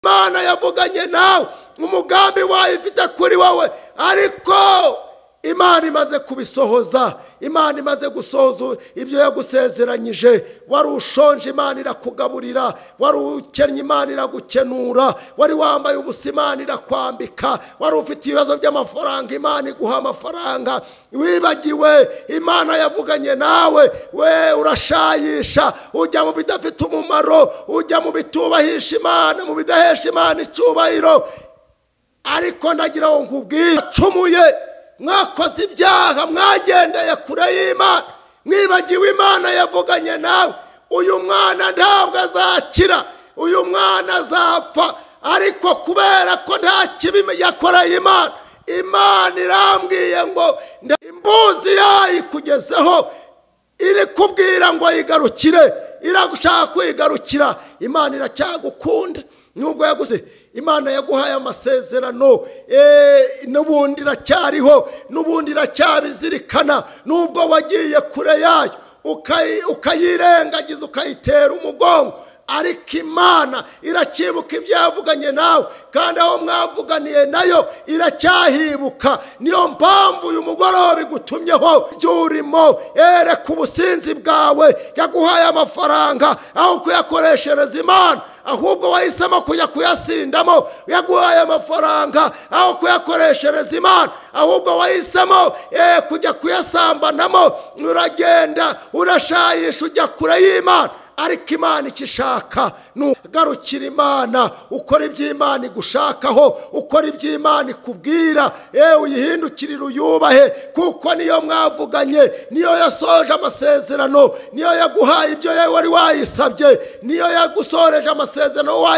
Imana yavuganye nawe, umugambi wayo ifite kuri wowe, ariko Imana imaze kubisohoza. Imana imaze gusohoza ibyo yagusezeranyije. Wari ushonje, Imana irakugaburira. Wari ukennye, Imana iragukenura. Wari wambaye ubusa, Imana irakwambika. Wari ufite ibibazo by'amafaranga, Imana iguha amafaranga. Wibagiwe Imana yavuganye nawe, we urashayisha, ujya mu bidafite umumaro, ujya mu bitubahisha Imana, mu bidahesha Imana icyubahiro. Ariko ndagira ngo nkubwire, cumuye, mwakoze ibyaha, mwagendeye kure y'Imana, mwibagiwe Imana yavuganye nawe. Uyu mwana ntabwo azakira, uyu mwana azapfa, ariko kubera ko nta kibi yakoreye Imana, Imana irambwiye ngo imbuzi yayikugezeho, iri kubwira ngo yigarukire, iragushaka kwigarukira. Imana iracyagukunda nubwo yaguze. Imana yaguhaye amasezerano, n'ubundi iracyariho, n'ubundi iracyabizirikana, nubwo wagiye kure yayo ukayirengagiza, ukayitera umugongo, ariko Imana iracyibuka ibyo yavuganye nawe, kandi aho mwavuganiye nayo iracyahibuka. Niyo mpamvu uyu mugoroba igutumyeho byurimo. Ereka ubusinzi bwawe, yaguhaye amafaranga aho kuyakoreshereza Imana, ahubwo wahisemo kujya kuyasindamo. Yaguhaye amafaranga aho kuyakoreshereza Imana, ahubwo wahisemo kujya kuyasambanamo. Uragenda urashayisha, ujya kure y'Imana. Ariko Imana ikishaka nugarukira Imana, ukora iby'Imana igushakaho, ukora iby'Imana ikubwira, uyihindukirire, uyubahe, kuko niyo mwavuganye, niyo yasoje amasezerano, niyo yaguhaye ibyo wari wayisabye, niyo yagusoreje amasezerano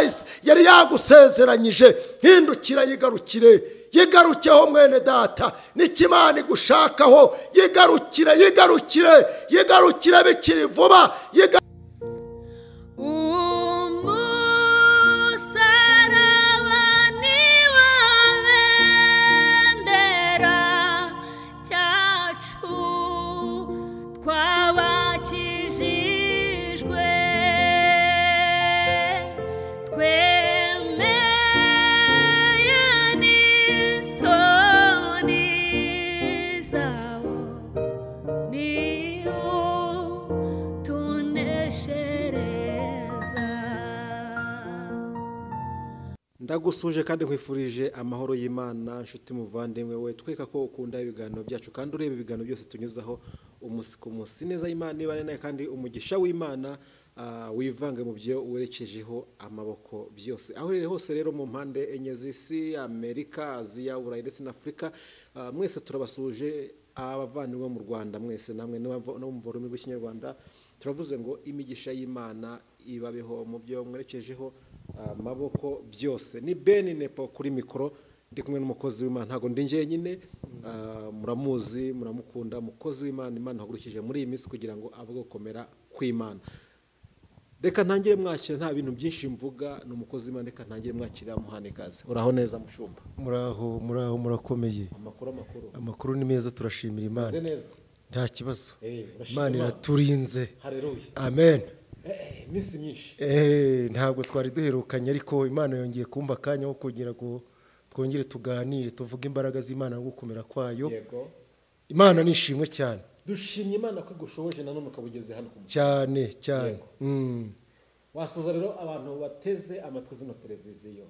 yari yagusezeranyije. Hindukira, yigarukire, yigarukeho mwene data, n'ikimana igushakaho. Yigarukire, yigarukire, yigarukire bikiri vuba. Umusaraba ni wo bendera cyacu, twabakijijwe, twemeye n'isoni zawo, niwo tuneshereza. Ndagusuje kandi nkwifurije amahoro y'Imana, nshuti muvandimwe we tweka ko ukunda ibiganiro byacu kandi ureba ibiganiro byose tunyuzaho umunsi ku munsi. Neza y'Imana ibane nawe, kandi umugisha w'Imana wivange mu byo werekejeho amaboko byose. Aho uri hose rero mu mpande enye z'isi, Amerika, Aziya, Burayi ndetse na Afurika, mwese turabasuje. Abavandimwe mu Rwanda mwese namwe no mu rurimi rw'Ikinyarwanda turavuze ngo imigisha y'Imana ibabeho mu byo mwerekejeho amaboko byose. Ni Ben Nepo kuri mikoro, ndi kumwe n'umukozi w'Imana, ntago ndi njyenyine, muramuzi, muramukunda, umukozi w'Imana Imana ihagurukije muri iyi minsi kugira ngo avuge gukomera kw'Imana. Reka ntangire mwakira, nta bintu byinshi mvuga, ni umukozi w'Imana, reka ntangire mwakira muhane ikaze. Uraho neza mushumba? Muraho, muraho, murakomeye. Amakuru, amakuru. Amakuru ni meza, turashimira Imana. Meze neza. Nta kibazo. Urashima Imana iraturinze. Haleluya. Amen. Iminsi myinshi. Ntabwo twari duherukanye, ariko Imana yongeye kumpa akanya ko kugira ngo twongere tuganire, tuvuge imbaraga z'Imana no gukomera kwayo. Yego. Imana nishimwe cyane. Dushimye Imana ko igushoboje nanone ukabugeze hano ku musozi. Cyane cyane. Wasoza rero abantu bateze amatwi zino televiziyo.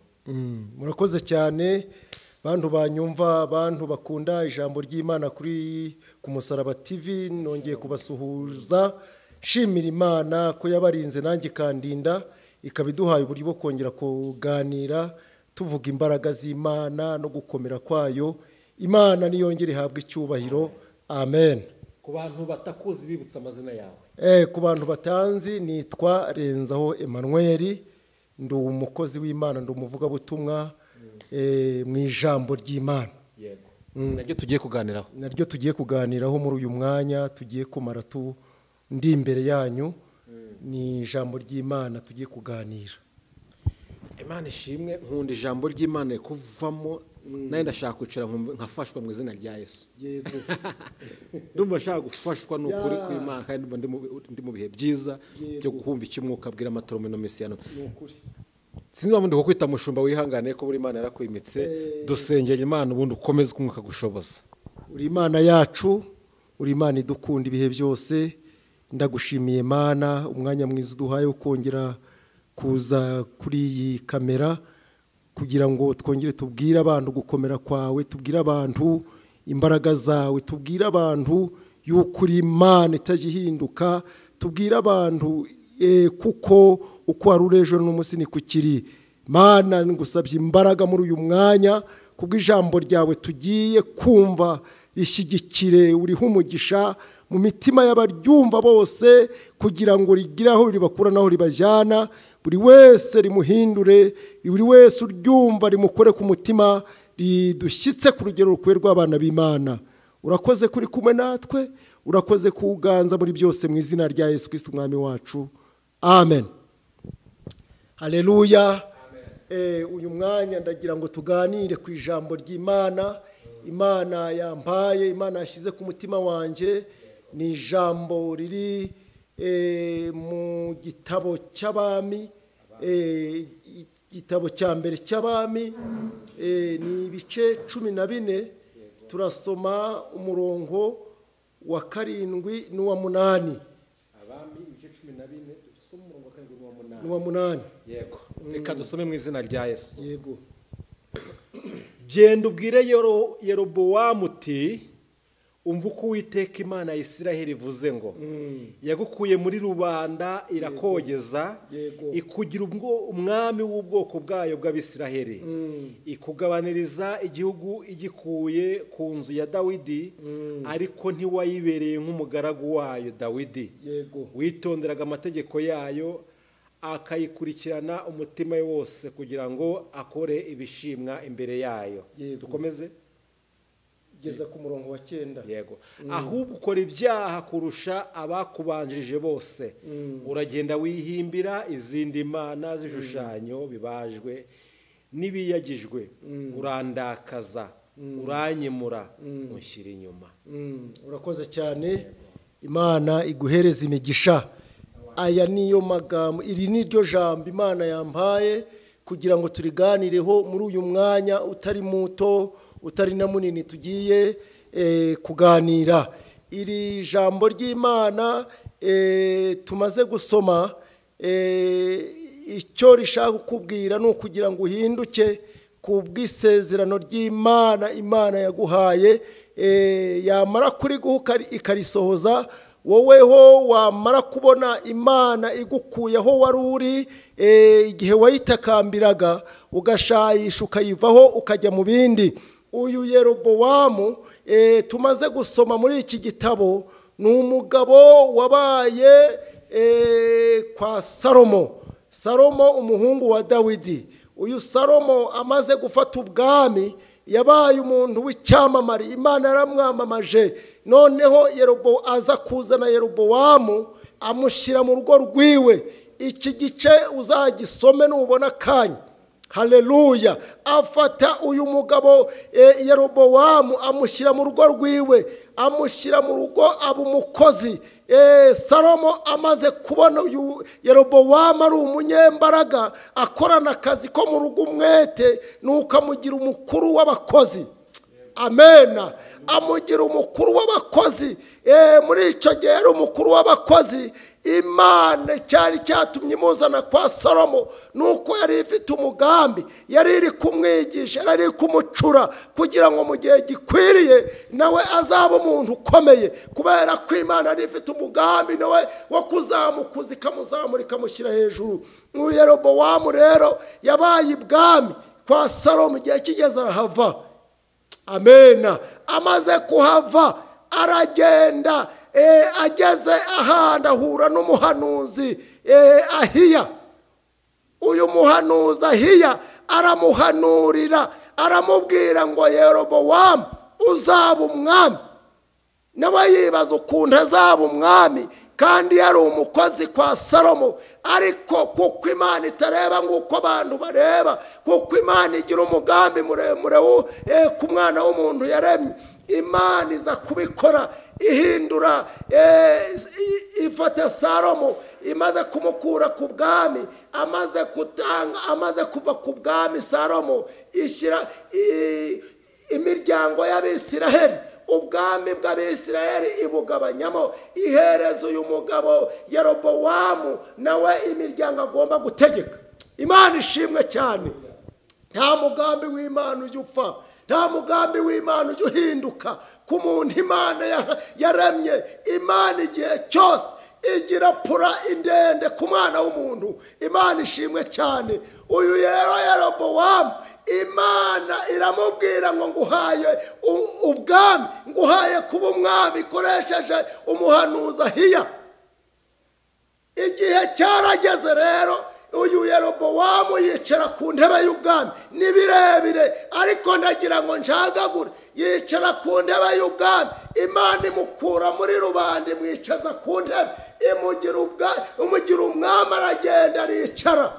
Murakoze cyane bantu banyumva, bantu bakunda ijambo ry'Imana kuri ku Musaraba TV, nongeye kubasuhuza, shimira Imana ko yabarinze nanjye ikandinda, ikaba iduhaye uburyo bwo kongera kuganira tuvuga imbaraga z'Imana no gukomera kwayo. Imana niyongere ihabwe icyubahiro. Amen. Ku bantu batakuzi bibutsa amazina yawe. Ku bantu batanzi nitwa Renzaho Emmanuel, ndi umukozi w'Imana, ndi umuvugabutumwa mu ijambo ry'Imana. Yego. Naryo tugiye kuganiraho. Naryo tugiye kuganiraho muri uyu mwanya tugiye kumara ndi imbere yanyu. Ni ijambo ry'Imana tugiye kuganira. Imana ishimwe, nkunda ijambo ry'Imana kuvamo, naye ndashaka kwicara nkafashwa mu izina rya Yesu. Yego. Ndumva nshaka gufashwa n'ukuri kw'Imana, kandi ndumva ndi mu bihe byiza byo kumva icyo Umwuka abwira amatorero no Mesiyano. Ni ukuri. Sinzi mpamvu ndi kukwita mushumba, wihangane ko buri Imana yarakwimitse. Dusengera Imana ubundi ukomeze umwuka gushoboza. Uri Imana yacu, uri Imana idukunda ibihe byose. Ndagushimiye Mana umwanya mwiza uduhaye wo kongera kuza kuri iyi kamera kugira ngo twongere tubwire abantu gukomera kwawe, tubwire abantu imbaraga zawe, tubwire abantu yuko uri Imana itagihinduka, tubwire abantu kuko uko wari uri ejo n'umunsi ni kukiri. Mana ngusabye imbaraga muri uyu mwanya kubw'ijambo ryawe tugiye kumva, rishyigikire uriho umugisha mu mitima y'abaryumva bose, kugira ngo rigire aho ribakura naho ribajyana, buri wese rimuhindure, buri wese uryumva rimukore ku mutima, ridushyitse ku rugero rukwiye rw'abana b'Imana. Urakoze kuri kumwe natwe, urakoze kuganza muri byose, mu izina rya Yesu Kristo umwami wacu, amen. Haleluya. Uyu mwanya ndagira ngo tuganire ku ijambo ry'Imana. Imana yampaye, Imana yashyize ku mutima wanjye, ni ijambo riri mu gitabo cy'abami, igitabo cya mbere cy'abami, ni ibice 14. Turasoma umurongo wa 7 n'uwa 8. Abami ibice 14, dusoma umurongo wa 7 n'uwa 8. N'uwa 8. Yego. Reka dusome mu izina rya Yesu. Yego. Genda ubwire Yerobowamu uti umva uko Uwiteka Imana ya Isiraheli ivuze ngo yagukuye muri rubanda irakogeza, ikugira umwami w'ubwoko bwayo bw'Abisiraheli, ikugabaniriza igihugu igikuye ku nzu ya Dawidi, ariko ntiwayibereye nk'umugaragu wayo Dawidi. Witonderaga amategeko yayo akayikurikirana umutima we wose kugira ngo akore ibishimwa imbere yayo. Dukomeze geza ku murongo wa 9. Yego. Ahubwo ukora ibyaha kurusha abakubanjirije bose, uragenda wihimbira izindi mana z'ibishushanyo bibajwe n'ibiyagijwe, urandakaza, uranyimura, unshyira inyuma. Urakoze cyane. Imana iguhereza imigisha. Aya niyo magambo, iri niryo jambo Imana yampaye kugira ngo turiganireho muri uyu mwanya utari muto utari na munini tugiye kuganira. Iri jambo ry'Imana tumaze gusoma, icyo rishaka kukubwira ni ukugira ngo uhinduke ku bw'isezerano ry'Imana Imana yaguhaye, yamara kuriguha ikarisohoza. Woweho wamara kubona Imana igukuye aho wari uri igihe wayitakambiraga, ugashayisha ukayivaho ukajya mu bindi. Uyu Yerobowamu tumaze gusoma muri iki gitabo ni umugabo wabaye kwa Salomo. Salomo umuhungu wa Dawidi. Uyu Salomo amaze gufata ubwami yabaye umuntu w'icyamamare, Imana yaramwamamaje. Noneho aza kuzana Yerobowamu amushyira mu rugo rwiwe. Iki gice uzagisome nubona akanya. Haleluya. Afata uyu mugabo Yerobowamu amushyira mu rugo rwiwe, amushyira mu rugo aba umukozi. Salomo amaze kubona uyu Yerobowamu ari umunyembaraga, akorana akazi ko mu rugo umwete, nuko amugira umukuru w'abakozi. Amena. Amugira umukuru w'abakozi. Muri icyo gihe yari umukuru w'abakozi. Imana cyari cyatumye imuzana kwa Salomo nuko yari ifite umugambi, yari iri kumwigisha, yari iri kumucura kugira ngo mu gihe gikwiriye nawe azaba umuntu ukomeye, kubera ko Imana yari ifite umugambi nawe wo kuzamukuza ikamuzamura ikamushyira hejuru. Yerobowamu rero yabaye ibwami kwa Salomo, igihe kigeze arahava. Amena. Amaze kuhava aragenda, ageze ahandi ahura n'umuhanuzi Ahiya. Uyu muhanuzi Ahiya aramuhanurira, aramubwira ngo Yerobowamu uzaba umwami. Nawe yibaza ukuntu azaba umwami kandi yari umukozi kwa Salomo, ariko kuko Imana itareba nguko abantu bareba, kuko Imana igira umugambi muremure ku mwana w'umuntu yaremye. Imana iza kubikora, ihindura, ifata Salomo imaze kumukura ku bwami, amaze gutanga, amaze kuva ku bwami, Salomo ishyira imiryango y'Abisiraheli, ubwami bw'Abisiraheli ibugabanyamo, ihereza uyu mugabo Yerobowamu nawe imiryango agomba gutegeka. Imana ishimwe cyane. Nta mugambi w'Imana ujya upfa, nta mugambi w'Imana ujya uhinduka ku muntu Imana yaremye. Imana igihe cyose igira pura indende ku mwana w'umuntu. Imana ishimwe cyane. Uyu rero Yerobowamu, Imana iramubwira ngo nguhaye ubwami, nguhaye kuba umwami ikoresheje umuhanuzi Ahiya. Igihe cyarageze rero uyu Yerobowamu yicara ku ntebe y'ubwami. Ni birebire ariko ndagira ngo njagagure. Yicara ku ntebe y'ubwami, Imana imukura muri rubanda imwicaza ku ntebe, imugira umwami. Aragenda aricara,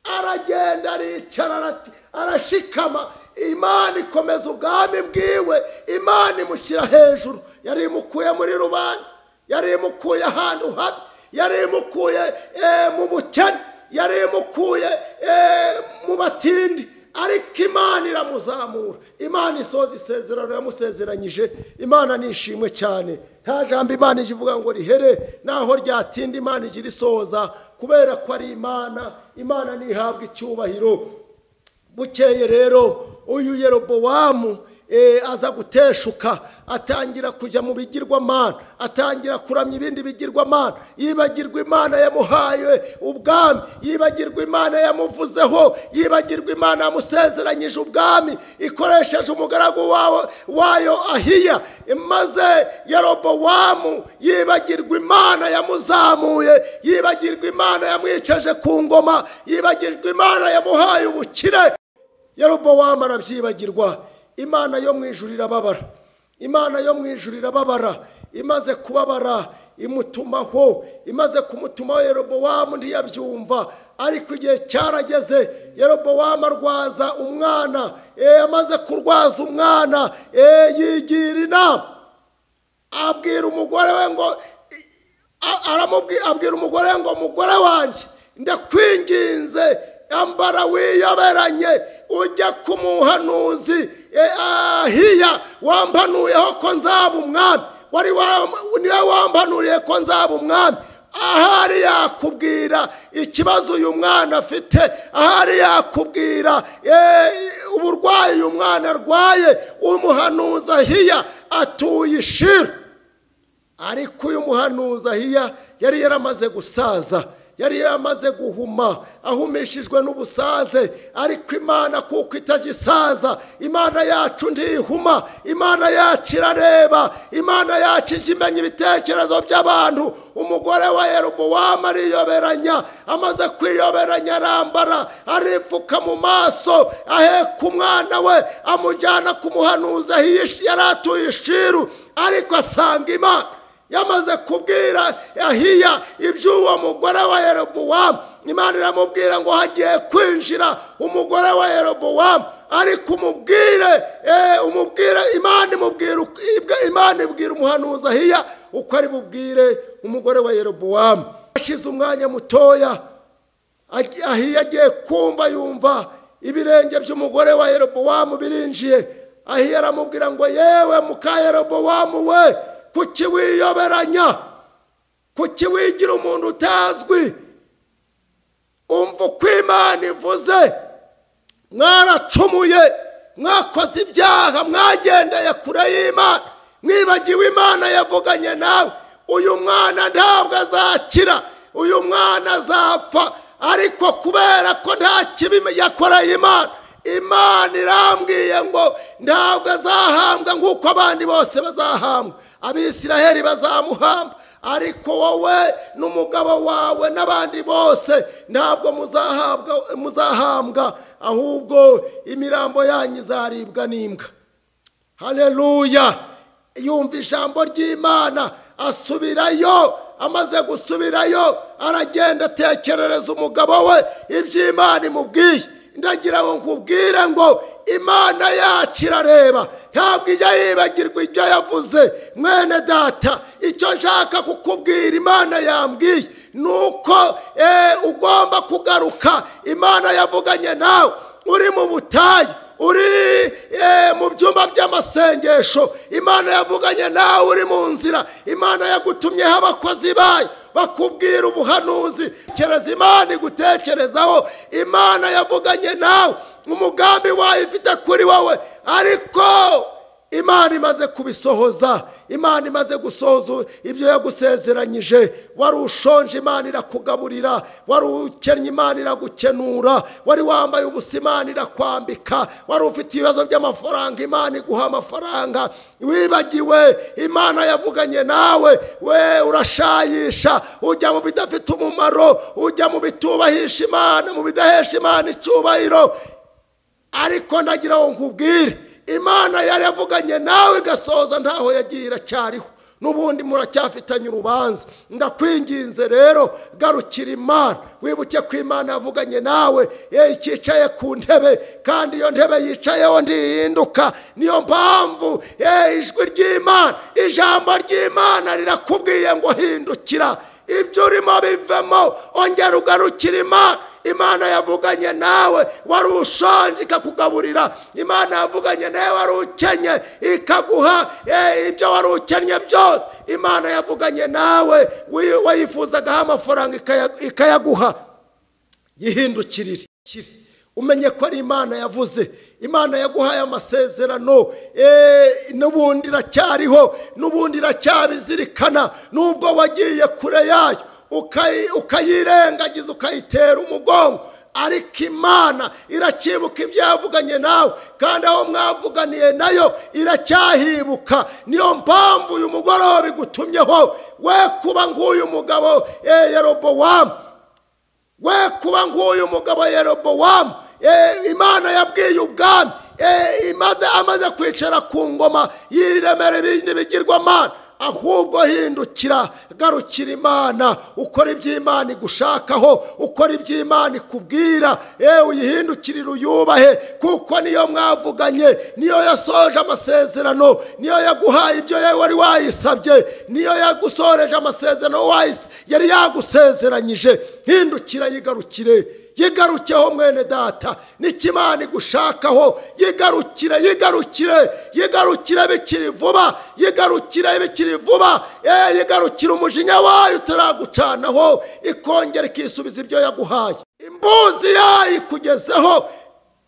aragenda aricara, arashikama. Imana ikomeza ubwami bwiwe, Imana imushyira hejuru. Yari imukuye muri rubanda, yari imukuye ahantu habi, yari imukuye mu bukene, yari imukuye mu batindi, ariko Imana iramuzamura. Imana isoza isezerano yamusezeranyije. Imana nishimwe cyane. Nta jambo Imana ijya ivuga ngo rihere, naho ryatinda Imana ijya irisohoza, kubera ko ari Imana. Imana ntihabwa icyubahiro. Bukeye rero uyu Yerobowamu aza guteshuka, atangira kujya mu bigirwamana, atangira kuramya ibindi bigirwamana, yibagirwa Imana yamuhaye ubwami, yibagirwa Imana yamuvuzeho, yibagirwa Imana yamusezeranyije ubwami ikoresheje umugaragu wayo Ahiya. Maze Yerobowamu yibagirwa Imana yamuzamuye, yibagirwa Imana yamwicaje ku ngoma, yibagirwa Imana yamuhaye ubukire. Yerobowamu arabyibagirwa. Imana yo mu ijuru irababara, Imana yo mu ijuru irababara. Imaze kubabara imutumaho, imaze kumutumaho Yerobowamu ntiyabyumva. Ariko igihe cyarageze Yerobowamu arwaza umwana. Amaze kurwaza umwana, yigira inama, abwira umugore we ngo, abwira umugore ngo, mugore wanjye ndakwinginze, ambara wiyoberanye ujya ku muhanuzi Ahiya wampanuyeho ko nzaba umwami, wari niwe wampanuriye ko nzaba umwami. Ahari yakubwira ikibazo uyu mwana afite, ahari yakubwira uburwayi uyu mwana arwaye. Umuhanuzi Ahiya atuye i Shilo. Ariko uyu muhanuzi Ahiya yari yaramaze gusaza, yari yaramaze guhuma, ahumishijwe n'ubusaze. Ariko Imana kuko itagisaza, Imana yacu ntihuma, Imana yacu irareba, Imana yacu ijya imenya ibitekerezo by'abantu. Umugore wa Yerobowamu ariyoberanya, amaze kwiyoberanya arambara, aripfuka mu maso, aheka umwana we amujyana ku muhanuzi yari atuye i Shilo. Ariko asanga Imana yamaze kubwira Ahiya iby'uwo mugore wa Yerobowamu. Imana iramubwira ngo hagiye kwinjira umugore wa Yerobowamu, ariko umubwire, umubwire. Imana imubwira, Imana ibwira umuhanuzi Ahiya uko ari bubwire umugore wa Yerobowamu. Ashize umwanya mutoya, Ahiya agiye kumva, yumva ibirenge by'umugore wa Yerobowamu birinjiye. Ahiya aramubwira ngo, yewe muka Yerobowamu we, kuki wiyoberanya? Kuki wigira umuntu utazwi? Umva uko Imana ivuze. Mwaracumuye, mwakoze ibyaha, mwagendeye kure y'Imana, mwibagiwe Imana yavuganye nawe. Uyu mwana ntabwo azakira, uyu mwana azapfa. Ariko kubera ko nta kibi yakoreye Imana, Imana irambwiye ngo ntabwo azahambwa nk'uko abandi bose bazahambwa, Abisiraheli bazamuhamba, ariko wowe n'umugabo wawe n'abandi bose ntabwo muzahambwa, ahubwo imirambo yanyu izaribwa n'imbwa. Haleluya! Yumva ijambo ry'Imana, asubirayo. Amaze gusubirayo aragenda atekerereza umugabo we iby'Imana imubwiye. Ndagira ngo nkubwire ngo Imana yacu irareba. Ntabwo ijya yibagirwa ibyo yavuze. Mwene data, icyo nshaka kukubwira Imana yambwiye nuko ugomba kugaruka. Imana yavuganye nawe uri mu butayu, uri mu byumba by'amasengesho. Imana yavuganye nawe uri mu nzira. Imana yagutumyeho abakozi bayo bakubwira ubuhanuzi. Kereza Imana igutekerezaho. Imana yavuganye nawe, umugambi wayo ifite kuri wowe, ariko Imana imaze kubisohoza. Imana imaze gusohoza ibyo yagusezeranyije. Wari ushonje, Imana irakugaburira. Wari ukennye, Imana iragukenura. Wari wambaye ubusa, Imana irakwambika. Wari ufite ibibazo by'amafaranga, Imana iguha amafaranga. Wibagiwe Imana yavuganye nawe, we urashayisha, ujya mu bidafite umumaro, ujya mu bitubahisha Imana, mu bidahesha Imana icyubahiro. Ariko ndagira ngo nkubwire, Imana yari yavuganye nawe igasohoza, ntaho yagiye, iracyariho. N'ubundi muracyafitanye urubanza. Ndakwinginze rero, garukira Imana. Wibuke ko Imana yavuganye nawe, ikicaye ku ntebe, kandi iyo ntebe yicayeho ntihinduka. Niyo mpamvu ijwi ry'Imana, ijambo ry'Imana rirakubwiye ngo hindukira, ibyo urimo bivemo, ongera ugarukira Imana. Imana yavuganye nawe wari ushonje ikakugaburira. Imana yavuganye nawe wari ukennye ikaguha ibyo wari ukennye byose. Imana yavuganye nawe wayifuzagaho amafaranga ikayaguha. Yihindukirire, umenye ko ari Imana yavuze. Imana yaguhaye amasezerano, n'ubundi iracyariho, n'ubundi iracyabizirikana, nubwo wagiye kure yayo ukayirengagiza, ukayitera umugongo. Ariko Imana iracibuka ibyo yavuganye nawe, kandi aho mwavuganiye nayo iracyahibuka. Niyo mpamvu uyu mugoroba igutumyeho, we kuba nk'uyu mugabo Yerobowamu, we kuba nk'uyu mugabo Yerobowamu. Imana yabwiye ubwami, amaze kwicara ku ngoma yiremera ibindi bigirwamana. Ahubwo hindukira, garukira Imana, ukora iby'Imana igushakaho, ukora iby'Imana ikubwira. Uyihindukirire, uyubahe, kuko niyo mwavuganye, niyo yasoje amasezerano, niyo yaguhaye ibyo wari wayisabye, niyo yagusoreje amasezerano yari yagusezeranyije. Hindukira, yigarukire, yigarukeho mwene data. N'ikimana igushakaho, yigarukire, yigarukire, yigarukire bikiri vuba, yigarukire bikiri vuba. Yigarukire umujinya wayo utaragucanaho, ikongera ikisubiza ibyo yaguhaye. Imbuzi yayo ikugezeho,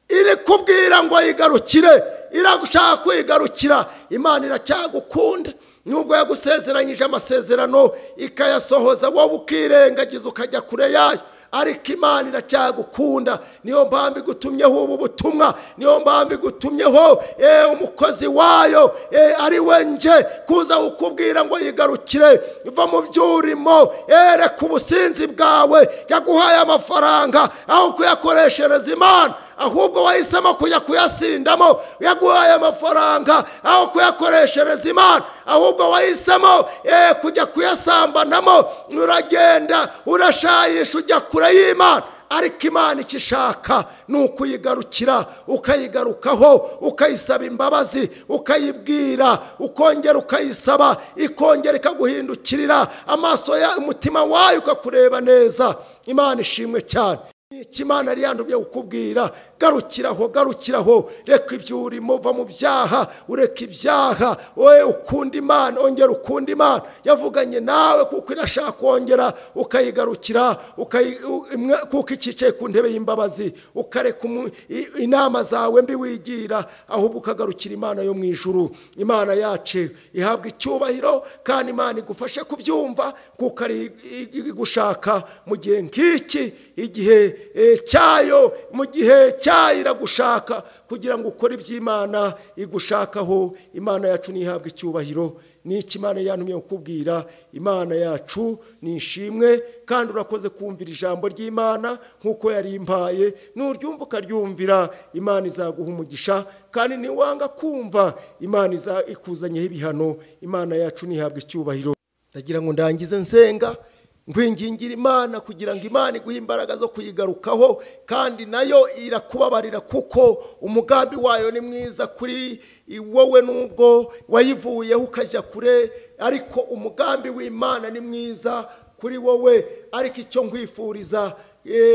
iri kubwira ngo yigarukire, iragushaka kwigarukira. Imana iracyagukunda, nubwo yagusezeranyije amasezerano ikayasohoza, wowe ukirengagiza ukajya kure yayo. Ariko Imana iracyagukunda. Niyo mpamvu igutumyeho ubu butumwa, niyo mpamvu igutumyeho umukozi wayo ari we nje kuza kukubwira ngo yigarukire, va mu byurimo, reka ubusinzi bwawe. Yaguhaye amafaranga aho kuyakoreshereza Imana, ahubwo wahisemo kujya kuyasindamo. Yaguhaye amafaranga aho kuyakoreshereza Imana, ahubwo wahisemo kujya kuyasambanamo. Uragenda urashayisha, ujya kure y'Imana. Ariko Imana ikishaka ni ukuyigarukira, ukayigarukaho, ukayisaba imbabazi, ukayibwira, ukongera ukayisaba, ikongera ikaguhindukirira amaso ya umutima wayo ukakureba neza. Imana ishimwe cyane. Imana yari yandumye kukubwira, garukiraho, garukiraho, reka ibyo urimo, va mu byaha, ureka ibyaha, wowe ukunda Imana, ongera ukunda Imana. Yavuganye nawe kuko irashaka kongera ukayigarukira, kuko ikicaye ku ntebe y'imbabazi, ukareka inama zawe mbi wigira, ahubwo ukagarukira Imana yo mu ijuru. Imana yacu ihabwa icyubahiro, kandi Imana igufashe kubyumva, kuko ari igushaka mu gihe nk'iki, igihe cyayo, mu gihe cyayo iragushaka kugira ngo ukore iby'Imana igushakaho. Imana yacu nihabwa icyubahiro. N'iki Imana yantumye kukubwira. Imana yacu ni ishimwe, kandi urakoze kumvira ijambo ry'Imana nk'uko yari impaye. Nuryumva ukaryumvira, Imana izaguha umugisha, kandi niwanga kumva, Imana ikuzanyeho ibihano. Imana yacu nihabwa icyubahiro. Ndagira ngo ndangize nsenga. Nkwingingira Imana kugira ngo Imana iguhe imbaraga zo kuyigarukaho, kandi nayo irakubabarira kuko umugambi wayo ni mwiza kuri wowe, nubwo wayivuyeho ukajya kure, ariko umugambi w'Imana ni mwiza kuri wowe. Ariko icyo nkwifuriza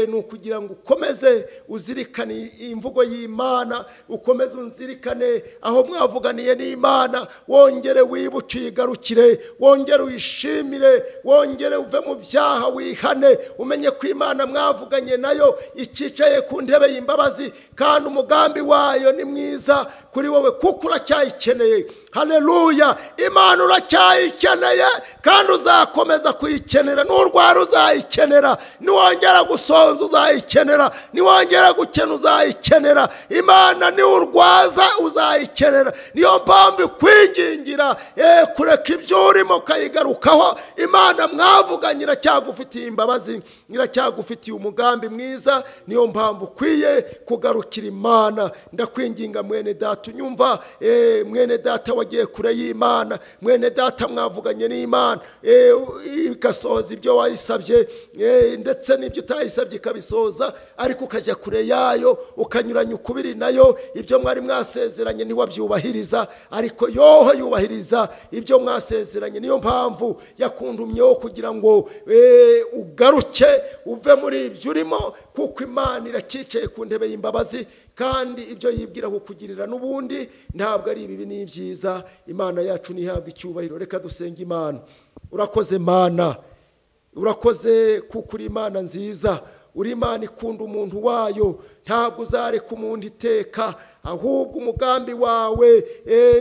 ni ukugira ngo ukomeze uzirikane imvugo y'Imana, ukomeze unzirikane aho mwavuganiye n'Imana, wongere wibuke uyigarukire, wongere uyishimire, wongere uve mu byaha wihane, umenye ko Imana mwavuganye nayo ikicaye ku ntebe y'imbabazi, kandi umugambi wayo ni mwiza kuri wowe kuko uracyayikeneye. Haleluya! Imana uracyayikeneye kandi uzakomeza kuyikenera, n'urwara uzayikenera, niwongera gusonza uzayikenera, niwongera gukena uzayikenera. Imana niurwaza uzayikenera. Niyo mpamvu ikwingingira kureka ibyo urimo ukayigarukaho. Imana mwavuganye iracyagufitiye imbabazi, iracyagufitiye umugambi mwiza. Niyo mpamvu ukwiye kugarukira Imana. Ndakwinginga mwene data unyumva, mwene data wagiye kure y'Imana, mwene data mwavuganye n'Imana ikasohoza ibyo wayisabye, ndetse n'ibyo utayisabye ikabisohoza, ariko ukajya kure yayo, ukanyuranya ukubiri nayo, ibyo mwari mwasezeranye ntiwabyubahiriza, ariko yoho yubahiriza ibyo mwasezeranye. Niyo mpamvu yakundumyeho kugira ngo ugaruke uve muri ibyo urimo, kuko Imana iracicaye ku ntebe y'imbabazi, kandi ibyo yibwira kukugirira n'ubundi ntabwo ari ibibi n'ibyiza. Imana yacu ntihabwe icyubahiro. Reka dusenge Imana. Urakoze Mana, urakoze kuko uri Imana nziza, uri Imana ikunda umuntu wayo, ntabwo uzareka umuntu iteka, ahubwo umugambi wawe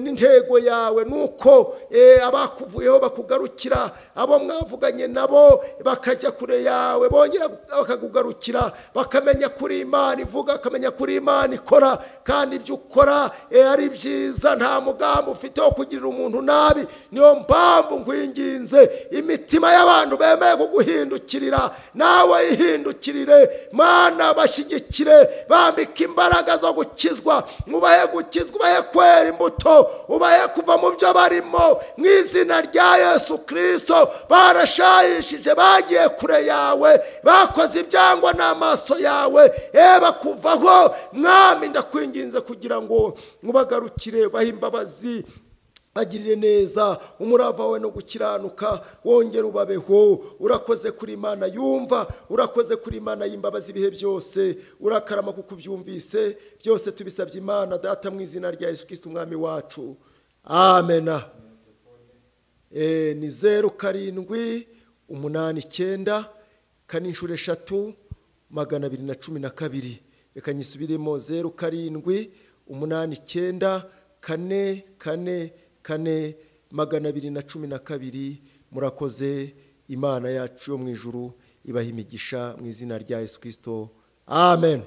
n'intego yawe nuko abakuvuyeho bakugarukira, abo mwavuganye nabo bakajya kure yawe bongera bakakugarukira, bakamenya kuri Imana ivuga, bakamenya kuri Imana ikora, kandi ibyo ukora ari byiza, nta mugambi ufite wo kugirira umuntu nabi. Niyo mpamvu nkwinginze imitima y'abantu bemeye kuguhindukirira, nawe ihindukirire Mana, bashyigikire, bambike imbaraga zo gukizwa, ubahe gukizwa, ubahe kwera imbuto, ubahe kuva mu byo barimo, mu izina rya Yesu Kristo. Barashayishije, bagiye kure yawe, bakoze ibyangwa n'amaso yawe, bakuvaho. Mwami ndakwinginze kugira ngo mubagarukire, bahe imbabazi, bagirire neza, umurava wawe no gukiranuka wongere ubabeho. Urakoze kuri Imana yumva, urakoze kuri Imana y'imbabazi ibihe byose, urakarama kuko ubyumvise byose. Tubisabye Imana Data mu izina rya Yesu Kristo umwami wacu, amena. Ni 0 7 8 9 4 3 212. Reka nyisubiremo: 0 7 8 9 4 4 4 212. Murakoze. Imana yacu yo mu ijuru ibaha imigisha mu izina rya Yesu Kristo, amen.